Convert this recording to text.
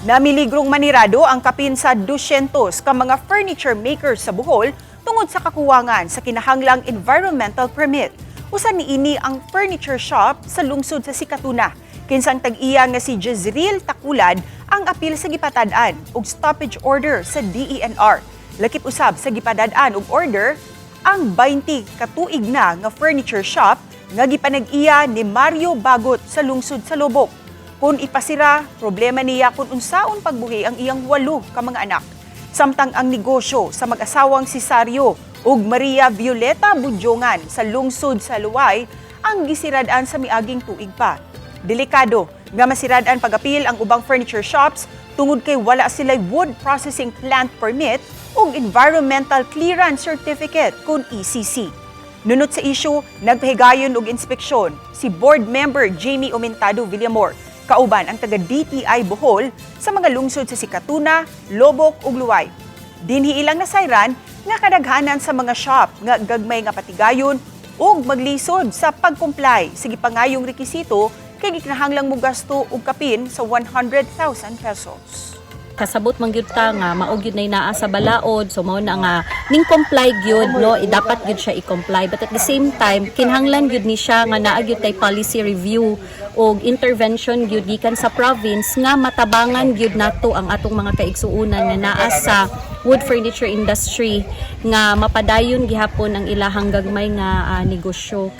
Namiligrong manirado ang kapin sa 200 ka mga furniture makers sa Bohol tungod sa kakuwangan sa kinahanglang environmental permit. Usa niini ang furniture shop sa lungsod sa Sikatuna. Kinsang tag-iya nga si Jezreel Takulad ang apil sa gipatad-an og stoppage order sa DENR. Lakip usab sa gipadad-an og order ang 20 katuig na nga furniture shop nga gipanag-iya ni Mario Bagot sa lungsod sa Loboc. Kung ipasira, problema niya kung unsaon pagbuhi ang iyang walo ka mga anak. Samtang ang negosyo sa mag-asawang si Sario ug Maria Violeta Budjongan sa lungsod sa Loay ang gisirad-an sa miaging tuig pa. Delikado nga masirad-an pag-apil ang ubang furniture shops tungod kay wala sila wood processing plant permit ug environmental clearance certificate kon ECC. Nunot sa issue, nagpahigayon og inspeksyon si board member Jamie Omentado Villamor kauban ang taga DTI Bohol sa mga lungsod sa Sikatuna, Loboc ug Loay. Dinhi ilang nasayran nga kadaghanan sa mga shop nga gagmay nga patigayon ug maglisod sa pag-comply sa gipangayong rekisito kay gikinahanglang mogasto og kapin sa 100,000 pesos. Kasabot man gyud ta nga mao gyud nay naa sa balaod, so mao na nga ning comply gyud, no? Dapat gyud siya i-comply, but at the same time kinahanglan gyud ni siya nga naa gyud tay policy review og intervention gyud gikan sa province nga matabangan gyud nato ang atong mga kaigsuonan nga naa sa wood furniture industry nga mapadayon gihapon ang ilahang gagmay nga negosyo.